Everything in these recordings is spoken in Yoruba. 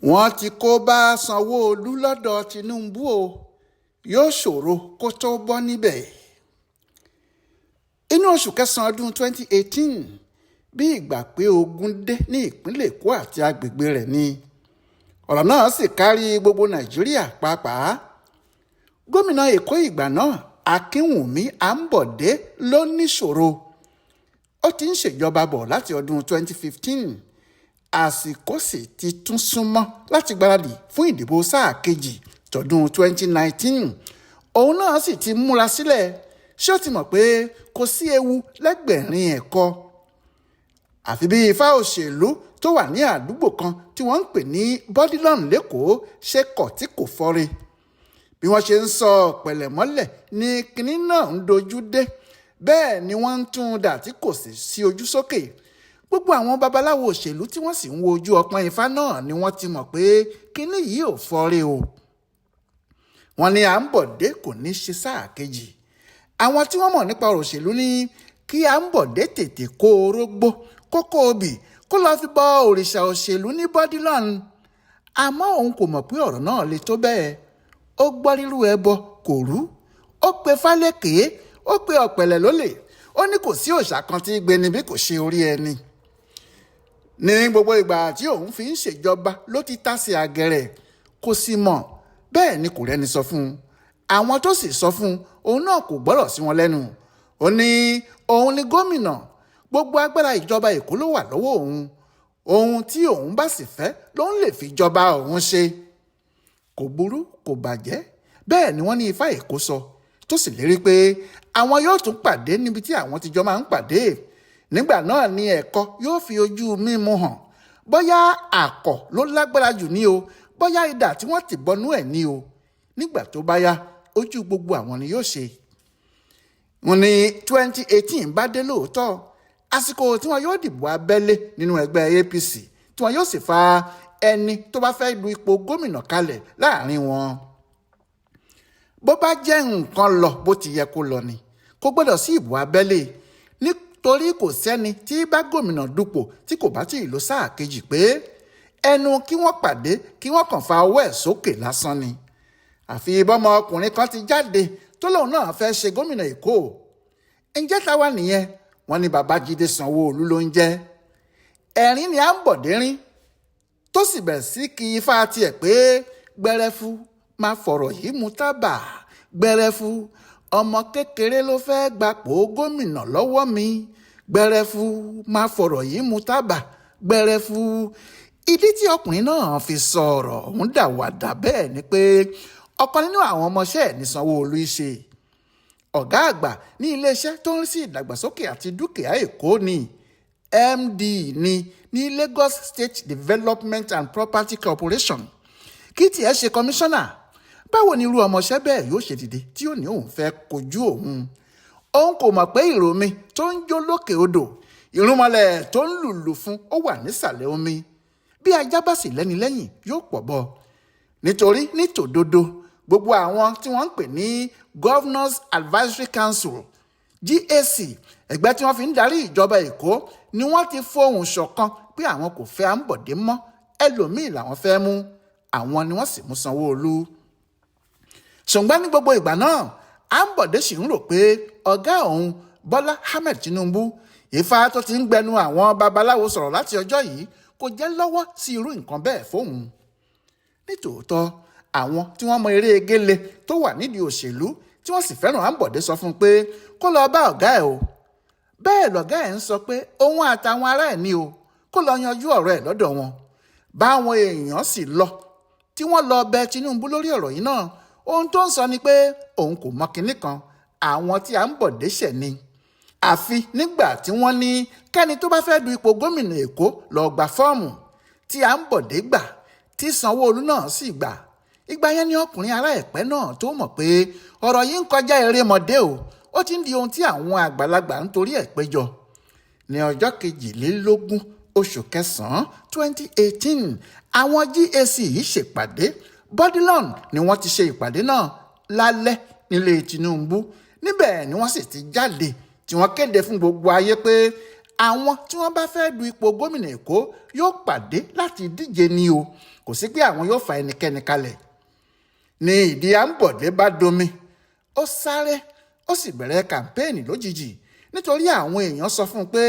Wọ́n ti kó bá Sanwó-Olú lọ́dọ̀ Tinubu o, yóò ṣòro kó tóó bọ́ níbẹ̀. Inú oṣù kẹsàn-án ọdún 2018, bí ìgbà pé ogun dé ní ìpínlẹ̀ Èkó àti agbègbè rẹ̀ ni ọ̀rọ̀ náà sì kárí gbogbo Nàìjíríà pàápàá. Gómìnà Èkó ìgbà náà, Akínwùmí Àǹbọ̀dé, ló níṣòro. Ó ti ń ṣèjọba bọ̀ láti ọdún 2015, àsìkò sì ti tún súnmọ́ láti gbáradì fún ìdìbò sáà kejì tọdún 2019. Òun náà sì ti múra sílẹ̀. Ṣé ó ti mọ̀ pé kò sí ewu lẹ́gbẹ̀rin ẹ̀kọ́? Àfi bí ifá òṣèlú tó wà ní àdúgbò kan tí wọ́n ń pè ní Bourdillon lÉkòó ṣe kọ̀ tí kò fọ́re. Bí wọ́n ṣe ń sọ pẹ̀lẹ́mọ́lẹ̀ ní kinní náà ń dojú dé, bẹ́ẹ̀ ni wọ́n ń tún un dà tí kò sì sí ojú sókè. Gbogbo àwọn babaláwo òṣèlú tí wọ́n sì ń wo ojú ọpọ́n ifá náà ni wọ́n ti mọ̀ pé kinní yìí ò fọ́re o. Wọ́n ní Àǹbọ̀dé kò ní ṣe sáà kejì. Àwọn tí wọ́n mọ̀ nípa ọ̀rọ̀ òṣèlú ní kí Àǹbọ̀dé tètè kó orógbó, kókó obì, kó lọ́ọ́ fi bọ òrìṣà òṣèlú ní Bourdillon. Àmọ́ òun kò mọ̀ pé ọ̀rọ̀ náà le tó bẹ́ẹ̀. Ó gbọ́ rírú ẹbọ kò rú. Ó pe fálékè, ó pe ọ̀pẹ̀lẹ̀ lólè. Ó ní kò sí òòṣà kan tí í gbéni bí kò ṣe orí ẹni. Ní gbogbo ìgbà tí òun fi ń ṣèjọba ló ti tásì àgẹ̀rẹ̀, kò sì mọ̀, bẹ́ẹ̀ ni kò rẹ́ni sọ fún un. Àwọn tó sì sọ fún un, òun náà kò gbọ́rọ̀ sí wọn lẹ́nu. Ó ní òun ni gómìnà, gbogbo agbára ìjọba Èkó ló wà lọ́wọ́ òun. Ohun tí òun bá sì fẹ́ ló ń lè fi jọba òun ṣe. Kò burú, kò bàjẹ́. Bẹ́ẹ̀ ni wọ́n ní ifá Èkó sọ, tó sì lérí pé àwọn yóò tún pàdé níbi tí àwọn ti jọ máa ń pàdé. Nígbà náà ni ẹ̀kọ́ yóò fi ojú mímu hàn, bóyá àkọ̀ ló lágbára jù ní o, bóyá idà tí wọ́n ti bọnú ẹ̀ ní o. Nígbà tó bá yá, ojú gbogbo àwọn ni yóò ṣe. Wọ́n ní 2018 bá dé lóòótọ́, àsìkò tí wọ́n yóò dìbò abẹ́lé nínú ẹgbẹ́ APC, tí wọ́n yóò sì fa ẹni tó bá fẹ́ du ipò gómìnà kalẹ̀ láàrin wọn. Bó bá jẹ́ nǹkan lọ bó ti yẹ kó lọ ni, kò gbọ́dọ̀ sí ìbò abẹ́lé, nítorí kò sẹ́ni tí bá gómìnà dupò tí kò bá tí ì lọ sáà kejì pé ẹnu kí wọ́n pàdé kí wọ́n kàn fa ọwọ́ ẹ̀ sókè lásán ni. Àfi bọ́mọ ọkùnrin kan ti jáde tó lóun náà fẹ́ ṣe gómìnà Èkó. Ǹjẹ́ ta wá nìyẹn? Wọ́n ní Babájídé Sanwó-Olú ló ń jẹ́. Ẹ̀rín ni Àǹbọ̀dé rín, tó sì bẹ̀rẹ̀ sí kí ifá tiẹ̀ pé gbẹrẹfu máa fọ̀rọ̀ yìí mu tábà, gbẹrẹfu ọmọ kékeré ló fẹ́ gbapò gómìnà lọ́wọ́ mi, gbẹrẹfu máa fọ̀rọ̀ yìí mu tábà, gbẹrẹfu. Ìdí tí ọkùnrin náà fi sọ̀rọ̀ òun dàwàdà bẹ́ẹ̀ ni pé ọ̀kan nínú àwọn ọmọọṣẹ́ ẹ̀ ní Sanwó-Olú ṣe. Ọ̀gá àgbà ní iléeṣẹ́ tó ń rí sí ìdàgbàsókè àti dúkìá Èkó ni, MD ní Lagos State Development and Property Corporation. Kí tiẹ̀ ṣe kọmíṣánná, báwo ni irú ọmọọṣẹ́ bẹ́ẹ̀ yóò ṣe dìde tí ó ní òun fẹ́ kojú òun? Òun kò mọ̀ pé ìròmi tó ń jó lókè odò, ìrúnmọlẹ̀ tó ń lùlù fún ó wà nísàlẹ̀ omi. Bí ajá bá sì lẹ́ni lẹ́yìn, yóò pọ̀ bọ́. Nítorí nítòdodo, gbogbo àwọn tí wọ́n ń pè ní Governors Advisory Council, GAC, ẹgbẹ́ tí wọ́n fi ń darí ìjọba Èkó, ni wọ́n ti fohùn ṣọ̀kan pé àwọn kò fẹ́ Àǹbọ̀dé mọ́, ẹlòmíì làwọn fẹ́ mú. Àwọn ni wọ́n sì mú Sanwó-Olú. Ṣùgbọ́n ní gbogbo ìgbà náà, Àǹbọ̀dé sì ń rò pé ọ̀gá òun Bọ́lá Ahmed Tinubu, ifá tó ti ń gbẹnu àwọn babaláwo sọ̀rọ̀ láti ọjọ́ yìí, kò jẹ́ lọ́wọ́ sí irú nǹkan bẹ́ẹ̀ fóun. Nítòótọ́, àwọn tí wọ́n mọ eré egéle tó wà nídìí òṣèlú tí wọ́n sì fẹ́ràn Àǹbọ̀dé sọ fún un pé kó lọ bá ọ̀gá ẹ̀ o. Bẹ́ẹ̀ lọ̀gá ẹ̀ ń sọ pé òun àtàwọn ará ẹ̀ ní o, kó lọ yanjú ọ̀rọ̀ ẹ̀ lọ́dọ̀ wọn. Báwọn èèyàn sì lọ tí wọ́n lọ bẹ Tinubu lórí ọ̀rọ̀ yìí náà, ohun tó ń sọ ni pé òun kò mọ kinní kan, àwọn tí Àǹbọ̀dé ṣẹ̀ ni. Àfi nígbà tí wọ́n ní kẹ́ni tó bá fẹ́ du ipò gómìnà Èkó lọ gba fọ́ọ̀mù, tí Àǹbọ̀dé gbà, tí Sanwó-Olú náà sì gbà. Ìgbà yẹn ni ọkùnrin ará Ẹ̀pẹ́ náà tó mọ̀ pé ọ̀rọ̀ yìí ń kọjá erémọdé o, ó ti ń di ohun tí àwọn àgbàlagbà ń torí ẹ̀ péjọ. Ní ọjọ́ 22 oṣù kẹsàn-án 2018, àwọn GAC yìí ṣèpàdé. Bourdillon ni wọ́n ti ṣe ìpàdé náà lálẹ́ nílé Tinubu. Níbẹ̀ ni wọ́n sì ti jáde tí wọ́n kéde fún gbogbo ayé pé Àwọn tí wọ́n bá fẹ́ du ipò gómìnà Èkó yóò pàdé láti díje ni o, kò sí pé àwọn yóò fa ẹnikẹ́ni kalẹ̀. Ní ìdí Àǹbọ̀dé bá domi, ó sáré, ó sì bẹ̀rẹ̀ kàmpéènì lójijì, nítorí àwọn èèyàn sọ fún un pé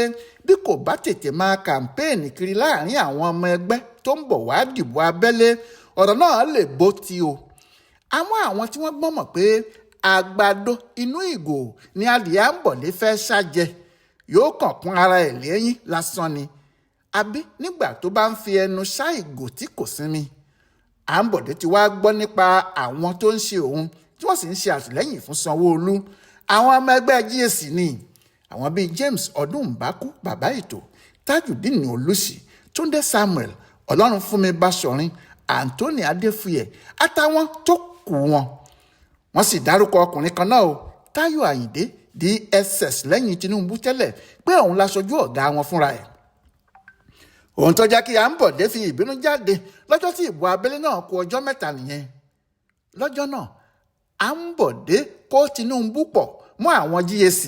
bí kò bá tètè máa kàmpéènì kiri láàrin àwọn ọmọ ẹgbẹ́ tó ń bọ̀ wá dìbò abẹ́lé, ọ̀rọ̀ náà lè bó ti o. Àmọ́ àwọn tí wọ́n gbọ́n mọ̀ pé àgbàdo inú ìgò ni adìẹ Àǹbọ̀dé fẹ́ ṣàjẹ, yóò kàn kún ara ẹ̀ lẹ́yìn lásán ni, àbí nígbà tó bá ń fi ẹnu ṣá ìgò tí kò sinmi. Àǹbọ̀dé ti wá gbọ́ nípa àwọn tó ń ṣe òun tí wọ́n sì ń ṣe àtìlẹ́yìn fún Sanwó-Olú. Àwọn ọmọ ẹgbẹ́ GAC ni àwọn bíi James Ọdúnbàkú, Bàbá Ètò, Tajudeen Olùsì, Túndé Samuel, Ọlọ́runfúnmi Báṣọ̀rin, Anthony Adéfúyè àtàwọn tó kù wọn. Wọ́n sì dárúkọ ọkùnrin kan náà o, Táyọ̀ Àyìndé, DSS lẹ́yìn Tinubu tẹ́lẹ̀, pé òun láṣojú ọ̀gá wọn fúnra ẹ̀. Ohun tó jẹ́ kí Àǹbọ̀dé fi ìbínú jáde lọ́jọ́ tí ìbò abẹ́lé náà kù ọjọ́ 3 nìyẹn. Lọ́jọ́ náà, Àǹbọ̀dé kó Tinubu pọ̀ mọ́ àwọn GAC.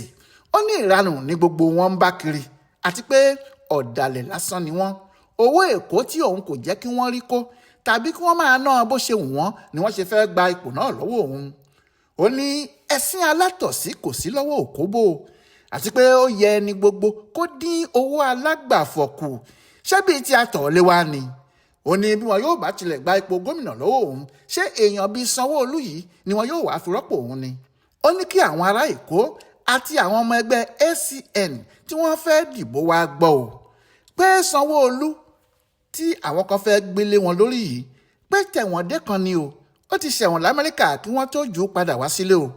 Ó ní ìranù ní gbogbo wọn ń bá kiri, àti pé ọ̀dàlẹ̀ lásán ni wọ́n. Owó Èkó tí òun kò jẹ́ kí wọ́n rí kó tàbí kí wọ́n máa ná bó ṣe wù wọ́n ni wọ́n ṣe fẹ́ gba ipò náà lọ́wọ́ òun. Ó ní ẹ̀sìn alátọ̀sí kò sí lọ́wọ́ òkóbó, àti pé ó yẹ ẹni gbogbo kó dín owó alágbàfọ̀ kù, ṣé bíi tí a tọ̀ lé wa ni. Ó ní bí wọn yóò bá tilẹ̀ gba ipò gómìnà lọ́wọ́ òun, ṣé èèyàn bíi Sanwó-Olú yìí ni wọn yóò wá fi rọ́pò òun ni. Ó ní kí àwọn ará Èkó àti àwọn ọmọ ẹgbẹ́ ACN tí wọ́n fẹ́ dìbò wá gbọ́ o, pé Sanwó-Olú tí àwọn kan fẹ́ gbélé wọn lórí yìí pé tẹ̀wọ̀n dé kan ni o, ó ti ṣẹ̀wọ̀n l'Amẹ́ríkà kí wọ́n tó jù ú padà wá sílé o.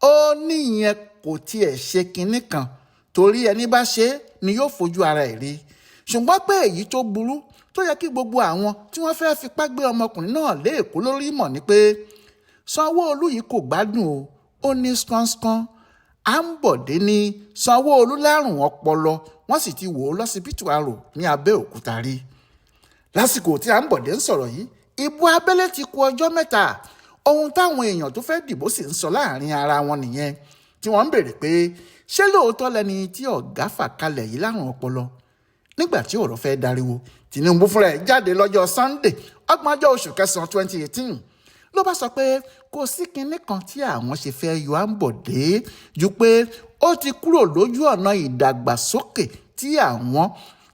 Ó ní ìyẹn kò tiẹ̀ ṣe kinní kan, torí ẹni bá ṣe é ni yóò fojú ara ẹ̀ rí. Ṣùgbọ́n pé èyí tó burú tó yẹ kí gbogbo àwọn tí wọ́n fẹ́ fipá gbé ọmọkùnrin náà lé Èkó lórí mọ̀ ni pé Sanwó-Olú yìí kò gbádùn o, ó ní skánskan. Àǹbọ̀dé ní Sanwó-Olú lárùn ọpọlọ, wọ́n sì ti wò ó lọ́sibítù Arò ní Abẹ́òkúta rí. Lásìkò tí Àǹbọ̀dé ń sọ̀rọ̀ yìí, ìbò abẹ́lé ti kù ọjọ́ 3. Ohun táwọn èèyàn tó fẹ́ dìbò sì ń sọ láàrin ara wọn nìyẹn, tí wọ́n ń béèrè pé ṣé lóòótọ́ lẹni tí ọ̀gá fà kalẹ̀ yìí lárùn ọpọlọ. Nígbà tí ọ̀rọ̀ fẹ́ dariwo, Tinubu fúnra ẹ̀ jáde lọ́jọ́ Sunday, ọgbọ̀njọ́ oṣù kẹsàn-án 2018, ló bá sọ pé kò sí kinní kan tí àwọn ṣe fẹ́ yọ Àǹbọ̀dé ju pé ó ti kúrò lójú ọ̀nà ìdàgbàsókè tí àwọn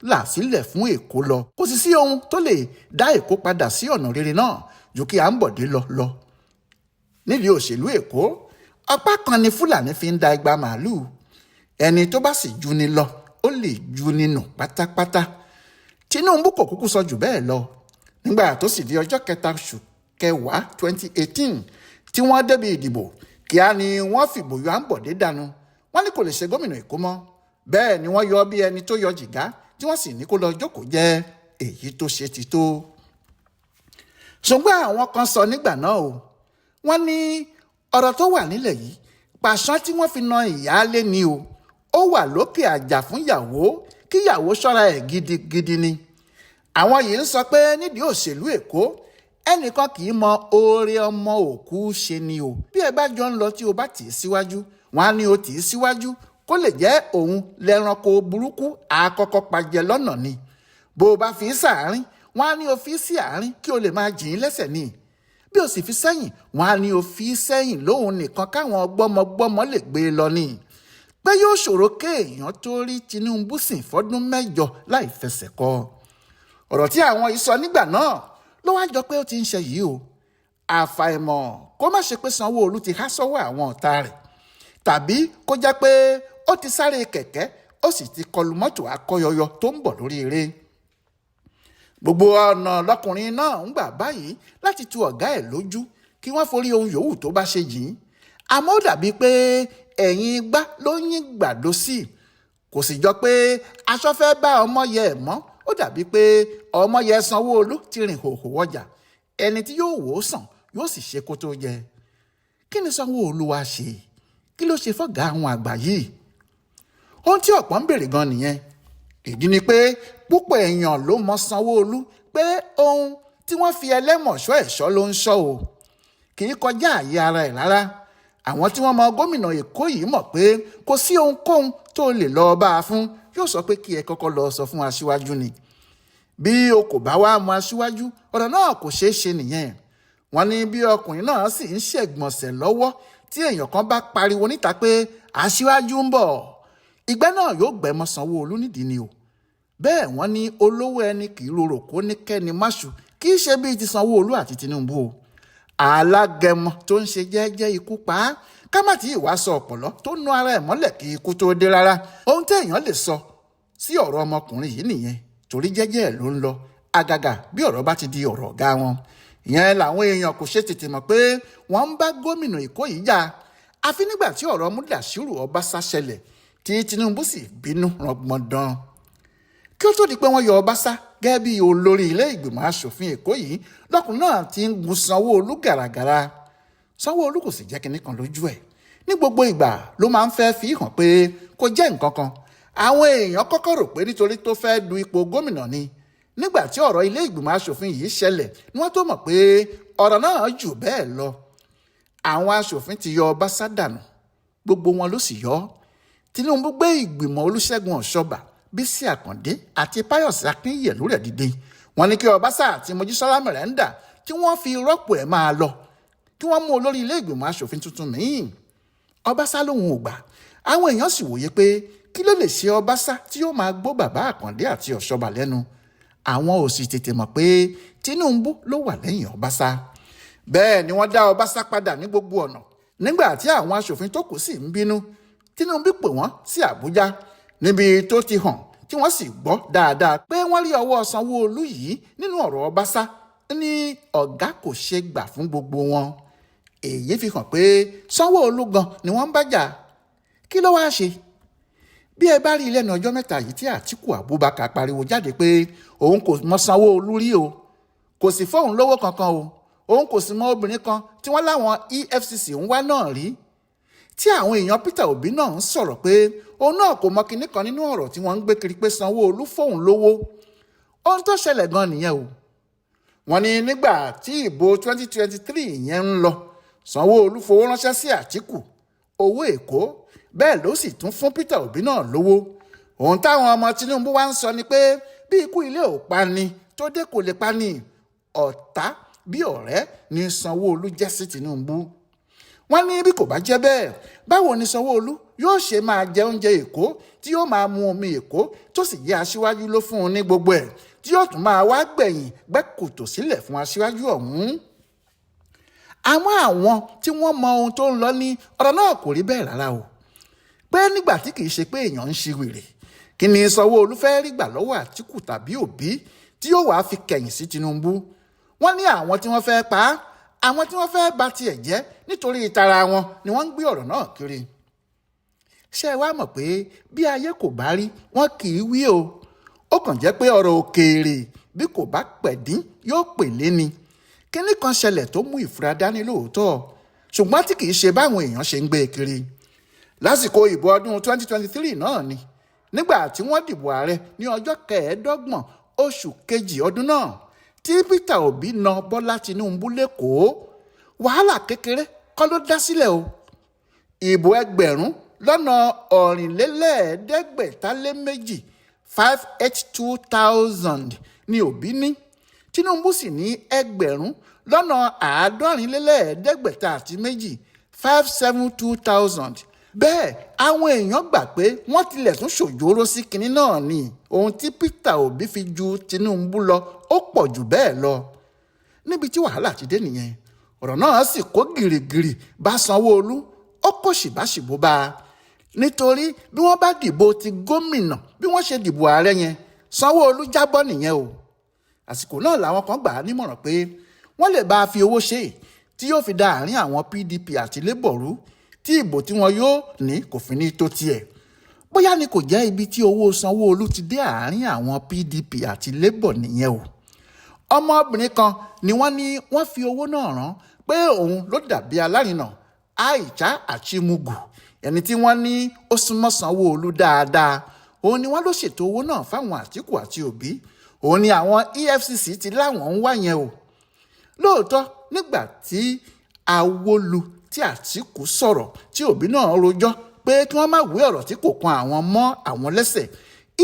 là sílẹ̀ fún Èkó lọ. Kò sì sí ohun tó lè dá Èkó padà sí ọ̀nà rere náà ju kí Àǹbọ̀dé lọ. Nídìí òṣèlú Èkó, ọ̀pá kan ni Fúlàní fi ń da igba màálùú. Ẹni tó bá sì ju ni lọ, ó lè ju ni nù pátápátá. Tinubu kò kúkú sọ jù bẹ́ẹ̀ lọ. Nígbà tó sì di ọjọ́ 3 oṣù kẹwàá 2018 tí wọ́n débi ìdìbò, kíá ni wọ́n fìbò yọ Àǹbọ̀dé dànù. Wọ́n ní kò lè ṣe gómìnà Èkó mọ́. Bẹ́ẹ̀ ni wọ́n yọ bí ẹni tó yọ jìgá, tí wọ́n sì ní kó lọ jókòó jẹ́ èyí tó ṣe ti tó. Ṣùgbọ́n àwọn kan sọ nígbà náà o, wọ́n ní ọ̀rọ̀ tó wà nílẹ̀ yìí, pàṣán tí wọ́n fi na ìyáálé ni o, ó wà lókè àjà fún ìyàwó, kíyàwó ṣọ́ra ẹ̀ gidigidi ni. Àwọn yìí ń sọ pé nídìí òṣèlú Èkó, ẹnìkan kì í mọ oore ọmọ òkú ṣe ni o. Bí ẹ bá jọ ń lọ tí o bá tì í síwájú, wọn á ní o tì í síwájú kó lè jẹ́ òun lẹ́ranko burúkú àkọ́kọ́ pajẹ lọ́nà ni. Bó o bá fi sàárín, wọn á ní o fi sí àárín kí o lè máa jìn lẹ́sẹ̀ ni. Bí o sì fi sẹ́yìn, wọn á ní o fi sẹ́yìn lóhun nìkan káwọn gbọ́mọgbọ́mọ lè gbé e lọ ni. Pé yóò ṣòro kéèyàn tó rí Tinubu sìn fọ́dún 8 láì fẹsẹ̀ kọ. Ọ̀rọ̀ tí àwọn yìí sọ nígbà náà ló wá jọ pé ó ti ń ṣe yìí o. Àfàìmọ̀ kó má ṣe pé Sanwó-Olú ti há sọ́wọ́ àwọn ọ̀tá rẹ̀, tàbí kó jẹ́ pé ó ti sáré kẹ̀kẹ́ ó sì ti kọlu mọ́tò akọ́yọyọ tó ń bọ̀ lórí eré. Gbogbo ọ̀nà lọkùnrin náà ń gbà báyìí láti tu ọ̀gá ẹ̀ lójú kí wọ́n forí ohun yòówù tó bá ṣe jìn. Àmọ́ ó dàbí pé ẹ̀yìn igbá ló yín gbàdo sí. Kò sì jọ pé aṣọ fẹ́ bá ọmọ yẹ ẹ̀ mọ́. Ó dàbí pé ọmọ yẹ Sanwó-Olú ti rìn hòhò wọjà. Ẹni tí yóò wò ó sàn yóò sì ṣe kó tó jẹ. Kí ni Sanwó-Olú wá ṣe? Kí ló ṣe fọ́gàá àwọn àgbà yìí? Ohun tí ọ̀pọ̀ ń béèrè gan nìyẹn. Ìdí ni pé púpọ̀ èèyàn ló mọ Sanwó-Olú pé ohun tí wọ́n fi ẹlẹ́mọ̀ṣọ́ ẹ̀ṣọ́ ló ń ṣọ́ o. Kì í kọjá àyè ara ẹ̀ rárá. Àwọn tí wọ́n mọ gómìnà Èkó yìí mọ̀ pé kò sí ohunkóhun tó lè lọ́ọ́ bá a fún, yóò sọ pé kí ẹ kọ́kọ́ lọ sọ fún aṣíwájú ni. Bí o kò bá wá mọ aṣíwájú, ọ̀rọ̀ náà kò ṣeé ṣe nìyẹn. Wọ́n ní bí ọkùnrin náà sì ń ṣègbọ̀nsẹ̀ lọ́wọ́ tí èèyàn kan bá pariwo níta pé aṣíwájú ń bọ̀, ìgbẹ́ náà yóò gbẹ́mọ́ Sanwó-Olú nídìí ni o. Bẹ́ẹ̀ wọ́n ní olówó ẹni kì í rorò kó ní kẹ́ni máṣu, kì í ṣe bíi ti Sanwó-Olú àti Tinubu o. Alágẹmọ tó ń ṣe jẹ́jẹ́ ikú pa á, ká má tí ì wá sọ ọ̀pọ̀lọ́ tó nu ara ẹ̀ mọ́lẹ̀ kí ikú tó dé rárá. Ohun téèyàn lè sọ sí ọ̀rọ̀ ọmọkùnrin yìí nìyẹn, torí jẹ́jẹ́ ẹ̀ ló ń lọ, àgàgà bí ọ̀rọ̀ bá ti di ọ̀rọ̀ ọ̀gá wọn. Ìyẹn làwọn èèyàn kò ṣe tètè mọ̀ pé wọ́n ń bá gómìnà Èkó yìí jà, àfi nígbà tí ọ̀rọ̀ Mudashiru Ọbaṣá ṣẹlẹ̀ tí Tinubu sì bínú rọgbọ̀ndàn. Kí ó tó di pé wọ́n yọ Ọbaṣá gẹ́gẹ́ bí olórí ilé ìgbìmọ̀ asòfin Èkó yìí, lọ́kùnrin náà ti ń gun Sanwó-Olú gàràgàrà. Sanwó-Olú kò sì jẹ́ kinní kan lójú ẹ̀. Ní gbogbo ìgbà ló máa ń fẹ́ fi hàn pé kò jẹ́ nǹkan kan. Àwọn èèyàn kọ́kọ́ rò pé nítorí tó fẹ́ du ipò gómìnà ni. Nígbà tí ọ̀rọ̀ ilé ìgbìmọ̀ asòfin yìí ṣẹlẹ̀ ni wọ́n tó mọ̀ pé ọ̀rọ̀ náà jù bẹ́ẹ̀ lọ. Àwọn asòfin ti yọ Ọbaṣá dànù, gbogbo wọn ló sì yọ. Tinubu gbé ìgbìmọ̀ Olúṣẹ́gun Ọ̀ṣọ́bà, Bísí Àkàndé àti Páyọ̀sí Akínyẹ̀lú rẹ̀ dìde. Wọ́n ní kí Ọbaṣá àti Mojísọ́lá Mẹ̀rẹ́ńdà tí wọ́n fi rọ́pò ẹ̀ máa lọ, kí wọ́n mú olórí ilé ìgbìmọ̀ asòfin tuntun míì. Ọbaṣá lòun ò gbà. Àwọn èèyàn sì wòye pé kí ló lè ṣe Ọbaṣá tí yóò máa gbó bàbá Àkàndé àti Ọ̀ṣọ́bà lẹ́nu. Àwọn ò sì tètè mọ̀ pé Tinubu ló wà lẹ́yìn Ọbaṣá. Bẹ́ẹ̀ ni wọ́n dá Ọbaṣá padà ní gbogbo ọ̀nà. Nígbà tí àwọn aṣòfin tó kù sì ń bínú, Tinubu pè wọ́n sí Àbújá níbi tó ti hàn tí wọ́n sì gbọ́ dáadáa pé wọ́n rí ọwọ́ Sanwó-Olú yìí nínú ọ̀rọ̀ Ọbaṣá, ní ọ̀gá kò ṣe gbà fún gbogbo wọn. Èyí fi hàn pé Sanwó-Olú gan ni wọ́n ń bá jà. Kí ló wáá ṣe? Bí ẹ bá rí lẹ́nu ọjọ́ mẹ́ta yìí tí Àtíkù Abubakar pariwo jáde pé òun kò mọ Sanwó-Olú rí o, kò sì fóun lówó kankan o, òun kò sì mọ obìnrin kan tí wọ́n láwọn EFCC ń wá náà rí, tí àwọn èèyàn Peter Obi náà ń sọ̀rọ̀ pé òun náà kò mọ kinní kan nínú ọ̀rọ̀ tí wọ́n ń gbé kiri pé Sanwó-Olú fóun lówó. Ohun tó ṣẹlẹ̀ gan nìyẹn o. Wọ́n ní nígbà tí ìbò 2023 yẹn ń lọ, Sanwó-Olú fowó ránṣẹ́ sí Àtíkù, owó Èkó, bẹ́ẹ̀ ló sì tún fún Peter Obi náà lówó. Ohun táwọn ọmọ Tinubu wá ń sọ ni pé bí ikú ilé ò pa ni, tó dé kò lè pa ni, ọ̀tá bí ọ̀rẹ́ ni Sanwó-Olú jẹ́ sí Tinubu. Wọ́n ní bí kò bá jẹ́ bẹ́ẹ̀, báwo ni Sanwó-Olú yóò ṣe máa jẹ oúnjẹ Èkó tí yóò máa mu omi Èkó, tó sì jẹ́ aṣíwájú ló fún un ní gbogbo ẹ̀, tí yóò tún máa wá gbẹ̀yìn gbẹ́ kòtò sílẹ̀ fún aṣíwájú ọ̀hún? Àmọ́ àwọn tí wọ́n mọ ohun tó ń lọ ní ọ̀rọ̀ náà kò rí bẹ́ẹ̀ rárá o. Pé nígbà tí kì í ṣe pé èèyàn ń ṣe wèrè, kí ni Sanwó-Olú fẹ́ rí gbà lọ́wọ́ Àtíkù tàbí Òbí tí yóò wá fi kẹ̀yìn sí Tinubu? Wọ́n ní àwọn tí wọ́n fẹ́ pa á, àwọn tí wọ́n fẹ́ bà tiẹ̀ jẹ́ nítorí ìtara wọn ni wọ́n ń gbé ọ̀rọ̀ náà kiri. Ṣé ẹ wá mọ̀ pé bí ayé kò bá rí, wọn kì í wí o. Ó kàn jẹ́ pé ọ̀rọ̀ òkèèrè bí kò bá pẹ̀dín yóò pè lé ni. Kínní kan ṣẹlẹ̀ tó mú ìfura dání lóòótọ́, ṣùgbọ́n tí kì í ṣe báwọn èèyàn ṣe ń gbé e kiri. Lásìkò ìbò ọdún 2023 náà ni, nígbà tí wọ́n dìbò ààrẹ ní ọjọ́ 25 oṣù kejì ọdún náà, tí Peter Obi na Bọ́lá Tinubu lẹ́kọ̀ọ́, wàhálà kékeré kọ́ ló dá sílẹ̀ o. Ìbò 2,482,000, 582,000 ni Obi ní, Tinubu sì ní 7,472,000, 572,000. Bẹ́ẹ̀ àwọn èèyàn gbà pé wọ́n tilẹ̀ tún ṣòjóró sí kinní náà ni ohun tí Peter Obi fi ju Tinubu lọ ó pọ̀ jù bẹ́ẹ̀ lọ. Níbi tí wàhálà ti dé nìyẹn. Ọ̀rọ̀ náà sì kó gìrìgìrì bá Sanwó-Olú, ó kó ṣìbáṣìbò bá a. Nítorí bí wọ́n bá dìbò ti gómìnà bí wọ́n ṣe dìbò ààrẹ yẹn, Sanwó-Olú jábọ́ nìyẹn o. Àsìkò náà làwọn kan gbà á nímọ̀ràn pé wọ́n lè bá a fi owó ṣe tí yóò fi da àárín àwọn PDP àti Labour rú, tí ìbò tí wọn yóò ní kò fi ní tó tiẹ̀. Bóyá ni kò jẹ́ ibi tí owó Sanwó-Olú ti dé àárín àwọn PDP àti Labour nìyẹn o. Ọmọbìnrin kan ni wọ́n ní wọ́n fi owó náà rán pé òun ló dàbí alárinà Aisha Achimugu, ẹni tí wọ́n ní ó súnmọ́ Sanwó-Olú dáadáa. Òun ni wọ́n ló ṣètò owó náà fáwọn Àtíkù àti Òbí. Òun ni àwọn EFCC ti láwọn ń wá yẹn o. Lóòótọ́ nígbà tí Awolu tí Àtìkù sọ̀rọ̀ tí Òbí náà rojọ́ pé kí wọ́n má wé ọ̀rọ̀ tí kò kan àwọn mọ́ àwọn lẹ́sẹ̀,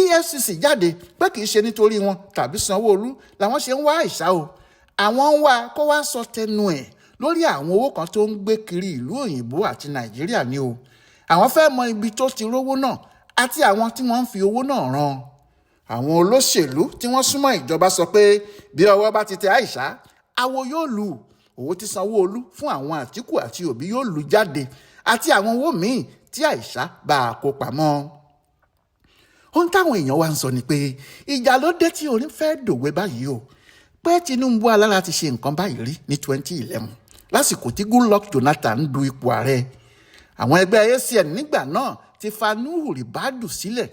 EFCC jáde pé kì í ṣe nítorí wọn tàbí Sanwó-Olú làwọn ṣe ń wá Àìṣà o. Àwọn ń wá kó wá sọ tẹnu ẹ̀ lórí àwọn owó kan tó ń gbé kiri ìlú òyìnbó àti Nàìjíríà ni o. Àwọn fẹ́ mọ ibi tó ti rówó náà àti àwọn tí wọ́n ń fi owó náà rán. Àwọn olóṣèlú tí wọ́n súnmọ́ ìjọba sọ pé bí ọwọ́ bá ti tẹ Àìṣà, àwo yóò lù. Owó tí Sanwó-Olú fún àwọn Àtìkù àti Òbí yóò lù jáde àti àwọn owó míì tí Àìṣà bá a kó pamọ́. Ohun táwọn èèyàn wá ń sọ ni pé ìjà ló dé tí orin fẹ́ dòwe báyìí o, pé Tinubu alára ti ṣe nǹkan báyìí rí ní 2011 lásìkò tí Goodluck Jonathan ń du ipò ààrẹ. Àwọn ẹgbẹ́ ACN nígbà náà ti fa Nuhu Ribadu sílẹ̀,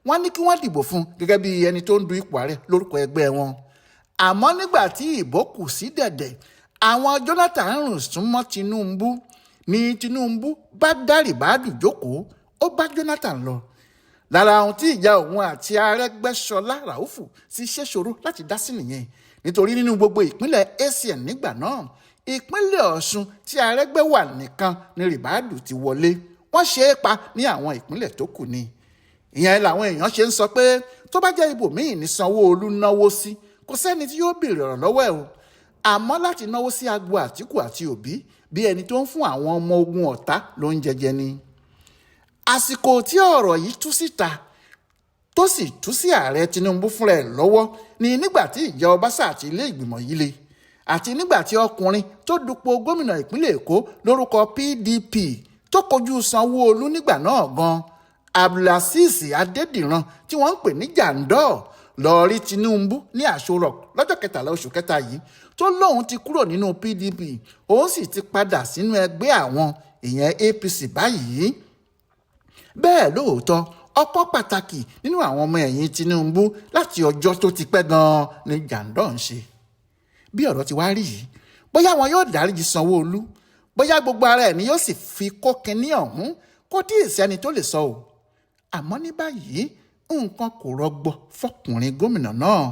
wọ́n ní kí wọ́n dìbò fún gẹ́gẹ́ bí ẹni tó ń du ipò ààrẹ lórúkọ ẹgbẹ́ wọn. Àmọ́ nígbà tí ìbò kù sí dẹ̀dẹ̀, àwọn Jonathan rùn súnmọ́ Tinubu ní Tinubu bá dá Ribadu jókòó, ó bá Jonathan lọ. Lára ohun tí ìjà òun àti Arẹ́gbẹ́ṣọlá Ràúfù ti ṣèṣòro láti dá sí nìyẹn, nítorí nínú gbogbo ìpínlẹ̀ ACN nígbà náà, ìpínlẹ̀ Ọ̀ṣun tí Arẹ́gbẹ́ wà nìkan ni Ribadu ti wọlé. Wọ́n ṣe é pa ní àwọn ìpínlẹ̀ tó kù ni. Ìyẹn làwọn èèyàn ṣe ń sọ pé tó bá jẹ́ ibòmíì ní Sanwó-Olú náwó sí, kò sẹ́ni tí yóò béèrè ọ̀rọ̀ lọ́wọ́ ẹ̀ o. Àmọ́ láti náwó sí agbo Àtìkù àti Òbí bí ẹni tó ń fún àwọn ọmọ ogun ọ̀tá ló ń jẹjẹ ni. Àsìkò tí ọ̀rọ̀ yìí tú síta tó sì tú sí ààrẹ Tinubu fúnra ẹ̀ lọ́wọ́ ni nígbà tí ìjà Ọbaṣá àti ilé ìgbìmọ̀ yìí le, àti nígbà tí ọkùnrin tó dupò gómìnà ìpínlẹ̀ Èkó lórúkọ PDP tó kojú Sanwó-Olú nígbà náà gan, Abdulazeez Adédìran tí wọ́n ń pè ní Jandor, lọ rí Tinubu ní Aso Rock lọ́jọ́ 13 oṣù kẹta yìí, tó lóun ti kúrò nínú PDP, òun sì ti padà sínú ẹgbẹ́ àwọn, ìyẹn APC báyìí. Bẹ́ẹ̀ lóòótọ́, ọ̀pọ̀ pàtàkì nínú àwọn ọmọ ẹ̀yìn Tinubu láti ọjọ́ tó ti pẹ́ gan-an ni Jandor ń ṣe. Bí ọ̀rọ̀ ti wá rí yìí, bóyá wọn yóò dáríjì Sanwó-Olú, bóyá gbogbo ara ẹ̀ ni yóò sì fi kó kinní ọ̀hún, kó tí ì sẹ́ni tó lè sọ o. Àmọ́ ní báyìí, nǹkan kò rọgbọ fọkùnrin gómìnà náà.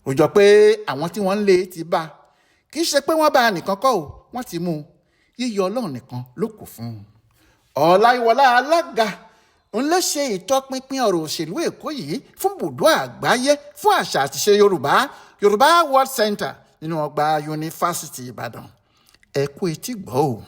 Ó jọ pé àwọn tí wọ́n ń lé ti bá, kì í ṣe pé wọ́n bá a nìkan kọ́ o, wọ́n ti mú un. Yíyọ Ọlọ́run nìkan ló kù fún un. Ọláyíwọlá alága ń lè ṣe ìtọpinpin ọ̀rọ̀ òṣèlú Èkó yìí fún bùdó àgbáyé fún àṣà àtiṣe Yorùbá, Yorùbá World Center nínú ọgbà Yunifásitì Ìbàdàn. Ẹ kú etí gbọ́ o.